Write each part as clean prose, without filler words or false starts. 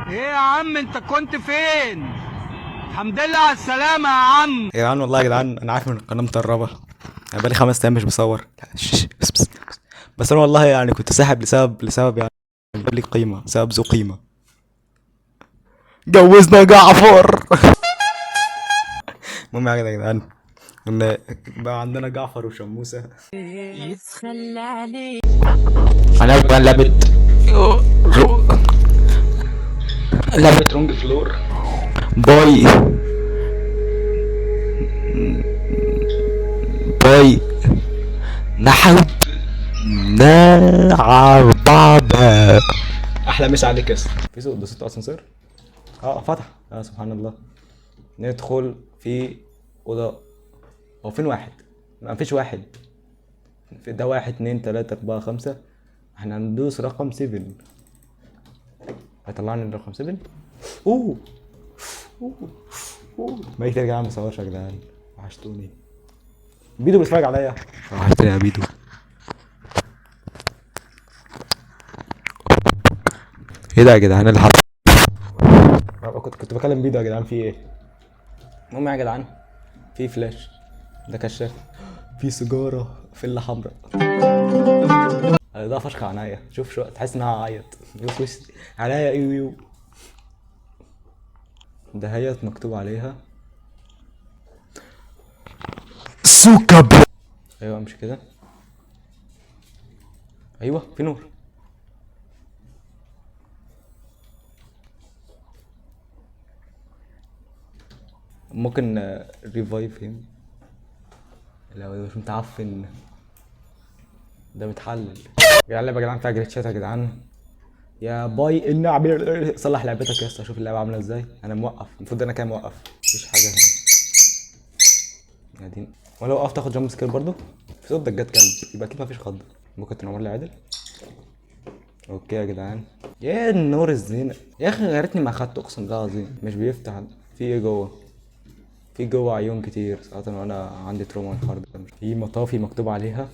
ايه يا عم، انت كنت فين؟ الحمد لله على السلامة يا عم. يا جدعان والله يا جدعان انا عارف ان القناة مطربه، انا بقالي 5 ايام مش بصور. بس بس بس, بس انا والله يعني كنت ساحب لسبب يعني لي قيمه، سبب ذو قيمة. جوزنا جعفر. المهم يا جدعان ان بقى عندنا جعفر وشموسه. يتخلى عليك. انا بقى لعبه wrong floor by by نحو نعربابا. احلى مسا عليك يا اسطى. في صوت، ده صوت اسانسير. فتح. سبحان الله. ندخل في اوضة. هو فين واحد؟ ما فيش واحد. في ده 1 2 3 4 5. احنا هندوس رقم 7. هيطلعني الرقم 7. اوه اوه اوه. ما يجي ترجع ما صورش يا جدعان، وحشتوني. بيدو بيتفرج عليا. وحشتني يا بيدو. ايه ده يا جدعان اللي حصل؟ كنت بكلم بيدو يا جدعان، في ايه؟ المهم يا جدعان في فلاش، ده كشاف، في سيجارة فله حمراء. ده فشخ عينيا. شوف شو تحس انها عيط. بص وش عينيا. ايو ايو. ده هيت مكتوب عليها سوكا. ايوه مش كده. ايوه في نور. ممكن revive him. لو ده مش متعفن ده متحلل. يا جدعان يا جدعان فيها جليتشات يا جدعان. يا باي النعم. صلح لعبتك يا اسطى، شوف اللعبة عامله ازاي. انا موقف، المفروض انا كده موقف، مفيش حاجة هنا يا دين. ولو وقفت اخد jump scare برضو. في صوت دجات كلب، يبقى اكيد مفيش خض. ممكن تنور لي عدل. okay يا جدعان. يا النور الزينة يا اخي، يا ريتني ما اخدته اقسم بالله العظيم. مش بيفتح. في ايه جوه؟ في جوه عيون كتير ساعات، وانا عندي trauma من الحوار ده. في مطافي مكتوب عليها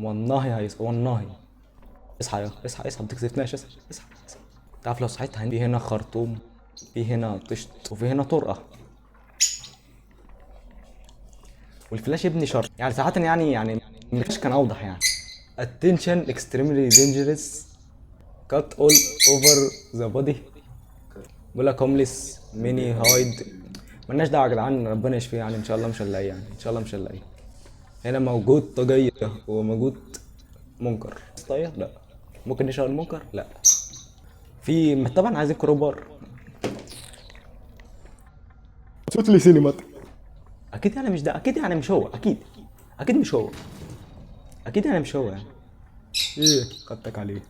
والله هيصحى، والله اصحى يا اصحى اصحى، ما تكسفناش. اصحى اصحى اصحى. تعرف لو صحيت في هنا خرطوم، في هنا طشت، وفي هنا طرقه. والفلاش ابني شر يعني ساعات، يعني الفلاش كان اوضح يعني. Attention extremely dangerous cut all over the body. بيقول لك homeless many hide. مالناش دعوه يا جدعان، ربنا يشفيه يعني ان شاء الله مش هنلاقيه، يعني ان شاء الله مش هنلاقيه. هنا موجود طاقية وموجود منكر. طاقية؟ لا. ممكن نشغل المنكر؟ لا. في طبعا عايزين crowbar. totally cinematic. اكيد يعني مش ده، اكيد يعني مش هو، اكيد اكيد مش هو، اكيد يعني مش هو يعني. ايه خدتك عليه.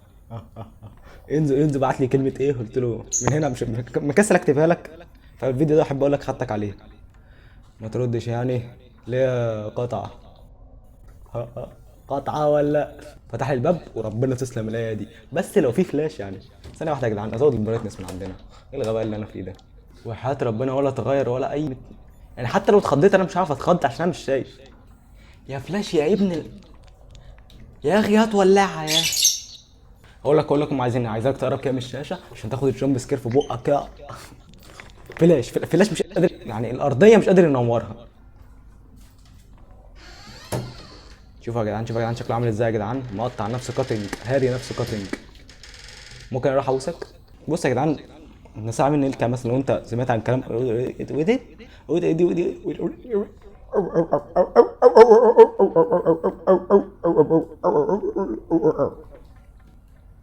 انزل انزل بعت لي كلمة ايه، قلت له من هنا مش مكسل اكتبها لك. فالفيديو ده احب اقول لك خدتك عليه. ما تردش يعني ليه قطعه قطعه ولا فتح لي الباب وربنا تسلم الايه دي. بس لو في فلاش يعني. ثانية واحدة يا جدعان ازود ال brightness من عندنا. ايه الغباء اللي انا فيه ده؟ وحياة ربنا ولا تغير ولا اي يعني. حتى لو اتخضيت انا مش عارف اتخض عشان انا مش شايف. يا فلاش يا ابن يا اخي هتولعها يا اخي. اقول لكم عايزين، عايزاك تقرب كده من الشاشة عشان تاخد ال jump scare في بقك كده. فلاش مش قادر يعني، الارضية مش قادر ينورها. شوفوا يا جدعان، شوفوا يا جدعان شكله عامل ازاي يا جدعان. مقطع نفسه cutting، هاري نفسه cutting. ممكن اروح ابوسك؟ بص يا جدعان الناس عامل نلكع مثلا. لو انت سمعت عن كلام ودي ودي ودي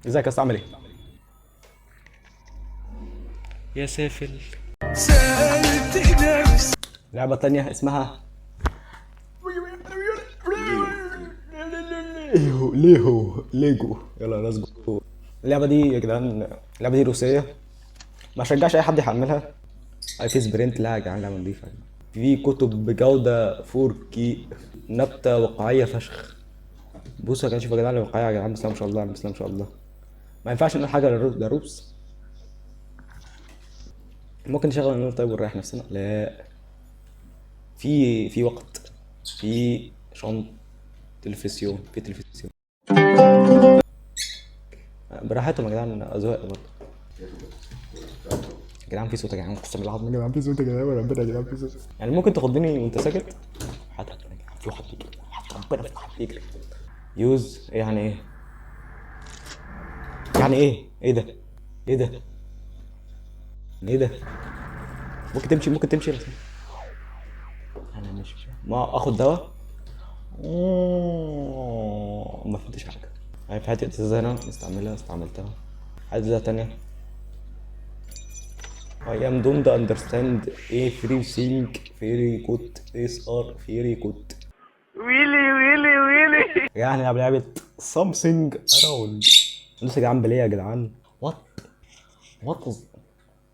ازيك يا اسطى عامل ايه؟ يا سافل. لعبة تانية اسمها ليهو ليجو. يلا let's go. اللعبة دي يا جدعان، اللعبة دي روسية، ما شجعش اي حد يحملها. اي فيس برنت. لا يا جدعان لعبة نظيفة. في كتب بجودة 4K، نبتة واقعية فشخ. بصوا يا جدعان، شوفوا يا جدعان الواقعية يا جدعان، بسم الله ما شاء الله، بسم الله ما شاء الله. ما ينفعش نقول حاجة للروس. ممكن نشغل النور طيب ونريح نفسنا؟ لا، في وقت، في شنطة. تلفزيون، في تلفزيون. براحتهم يا جدعان، اذواق برضه يا جدعان. في صوت يا جدعان، اقسم بالله العظيم. يا جدعان في صوت، يا جدعان وربنا يا جدعان في صوت. يعني ممكن تخضني وانت ساكت؟ حتى يا جدعان في واحد بيجري، حتى ربنا في واحد بيجري. use يعني ايه؟ يعني ايه؟ ايه ده؟ ايه ده؟ ايه ده؟ ممكن تمشي، ممكن تمشي. انا مش ما اخد دواء. أوه، ما فهمتش حاجة. يعني في حتة ازازة هنا نستعملها، استعملتها. حتة ازازة تانية. I am don't understand everything very good is are very good. ويلي ويلي ويلي. يا جدعان هنلعب لعبة something around. لسه يا جدعان play يا جدعان. what what is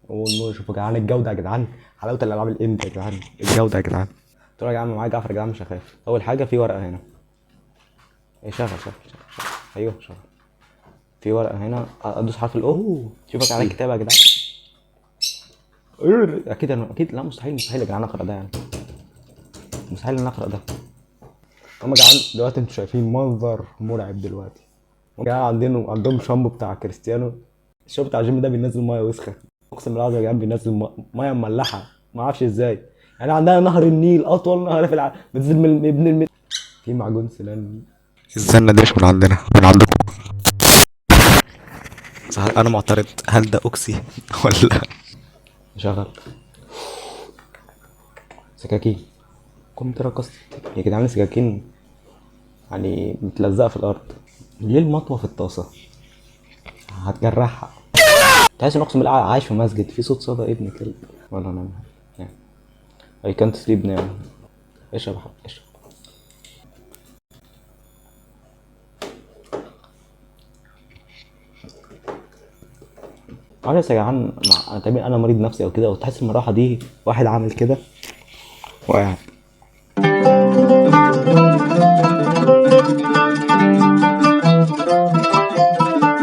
والله. شوفوا يا جدعان الجودة يا جدعان، حلاوة الألعاب ال indie يا جدعان، الجودة يا جدعان. قلت له يا جدعان معايا جعفر يا جدعان مش هخاف. أول حاجة في ورقة هنا. إيه شغل شغل شغل شغل. أيوه شغل. في ورقة هنا، أدوس حرف ال O. شوفك على الكتابة يا جدعان. أكيد أنا أكيد لا، مستحيل مستحيل يا جدعان أقرأ ده، يعني مستحيل إن أنا أقرأ ده. هم يا جدعان دلوقتي انتوا شايفين منظر مرعب دلوقتي. هم يا جدعان عندهم شامبو بتاع كريستيانو. الشامبو بتاع الجيم ده بينزل مية وسخة، اقسم بالله العظيم يا جدعان بينزل مية مملحه، ما اعرفش ازاي. يعني عندنا نهر النيل اطول نهر في العالم بتنزل من ابن في معجون سنان. الزنة دي مش من عندنا، من عندكم. صح انا معترض، هل ده اوكسي ولا شغل سكاكين كنت رقصت يا جدعان. السكاكين يعني متلزقه في الارض. ليه المطوه في الطاسه؟ هتجرحها. تحس ان اقسم بالله عايش في مسجد. في صوت صدى ابن كلب. ولا انا I can't sleep now. اشرب يا حبيبي اشرب. معلش يا جدعان، انا تقريبا انا مريض نفسي او كده، وتحس المروحة دي واحد عامل كده وقاعد.